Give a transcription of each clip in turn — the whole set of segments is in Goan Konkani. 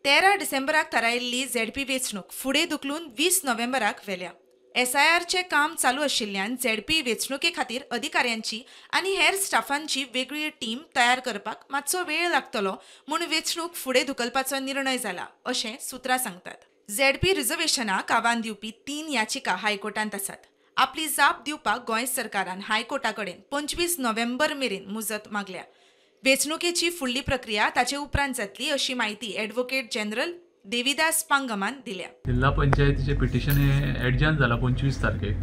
13 डिसेंबराक थारायिल्ली झेडपी वेंचणूक फुडें धुकलून 20 नोव्हेंबराक व्हेल्या. एसआयआरचें काम चालू आशिल्ल्यान झेडपी वेंचणुके खातीर अधिकाऱ्यांची आनी हेर स्टाफांची वेगळी टीम तयार करपाक मातसो वेळ लागतलो म्हूण वेंचणूक फुडें धुकलपाचो निर्णय जाला अशें सुत्रां सांगतात. झेडपी रिझर्वेशनाक आव्हान दिवपी 3 याचिका हायकोर्टांत आसात. आपली जाप दिवपाक गोंय सरकारान हायकोर्टा कडेन 25 नोव्हेंबर मेरेन मुजत मागल्या. वेंचणुकेची फुडली प्रक्रिया ताचे उपरांत जातली अशी म्हायती ॲडव्होकेट जनरल देविदास पांगमान दिल्या. जिल्हा पंचायतीचे पिटिशन हे एडजर्न जाला 25 तारखेक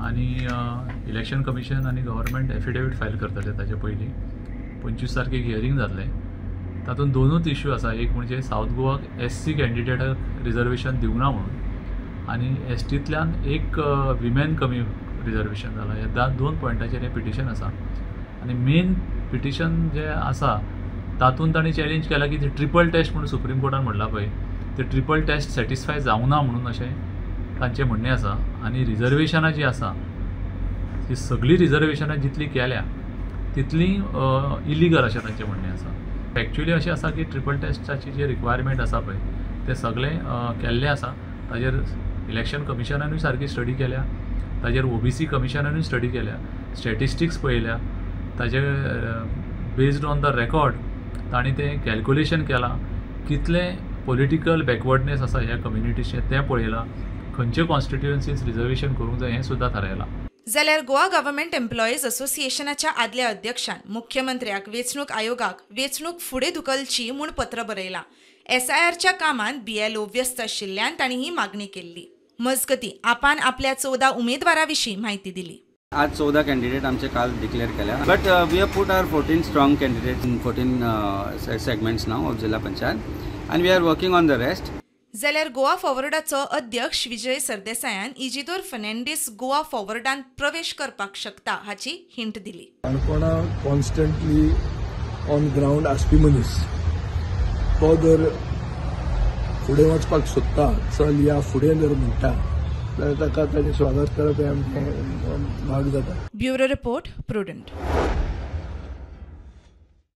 आनी इलेक्शन कमिशन आनी गव्हर्मेंट एफिडेवीट फायल करतले. ताचे पयलीं 25 तारखेक हियरींग जातलें. तातूंत दोनूच इश्यू आसा. एक म्हणजे सावथ गोवाक एस सी कॅन्डिडेटाक रिजर्वेशन दिवंक ना म्हणून आनी एस टींतल्यान एक विमेन कमी रिजर्वेशन जाला. ह्या दोन पॉयंटाचेर हें पिटिशन आसा आनी मेन पिटिशन जें आसा तातूंत तांणी चॅलेंज केलां की ट्रिपल टेस्ट म्हणून सुप्रीम कोर्टान म्हणलां पळय, ते ट्रिपल टेस्ट सॅटिस्फाय जावना ना म्हणून अशें तांचें म्हणणें आसा. आनी रिजर्वेशनां जीं आसा ती सगळीं रिजर्वेशनां जितलीं केल्या तितलीं इलिगल अशें तांचें म्हणणें आसा. एक्चुली अशें आसा की ट्रिपल टेस्टाची जे रिक्वायरमेंट आसा पळय तें सगळें केल्लें आसा. ताजेर इलेक्शन कमिशनानूय सारकी स्टडी केल्या, ताजेर ओबीसी कमिशनानूय स्टडी केल्या, स्टॅटिस्टिक्स पळयल्या, ताजे बेज्ड ऑन the record तांणी तें कॅल्कुलेशन केलां, कितलें पॉलिटिकल बॅकवर्डनेस आसा ह्या कम्युनिटीचें तें पळयलां, खंयचे कॉन्स्टिट्युएन्सीस रिजर्वेशन करूंक जाय हें सुद्दां थारायलां. जाल्यार गोवा गव्हर्मेंट एम्प्लॉईज असोसिएशनाच्या आदल्या अध्यक्षान मुख्यमंत्र्याक वेंचणूक आयोगाक वेंचणूक फुडें धुकलची म्हूण पत्र बरयलां. एसआयआरच्या कामांत बीएलओ व्यस्त आशिल्ल्यान तांणी ही मागणी केल्ली. मजगतीं आपान आपल्या 14 उमेदवारां विशीं म्हायती दिली. आज 14 कॅन्डिडेट आमचे काल डिक्लेअर केल्या, but we have put our 14 strong candidate in 14 segments now of Zilla Panchayat and we are working on the rest. जाल्यार गोवा फॉरवर्डाचो अध्यक्ष विजय सरदेसायान इजिदोर फर्नांडीस गोवा फॉरवर्डान प्रवेश करपाक शकता हाची हिंट दिली. काणकोणा कॉन्स्टंटली ऑन ग्रावंड आसपी मनीस तो जर फुडें वचपाक सोदता, चल या फुडें जर म्हणटा जाल्यार ताका ताणें स्वागत करप हें आमचें भाग जाता. Bureau report, Prudent.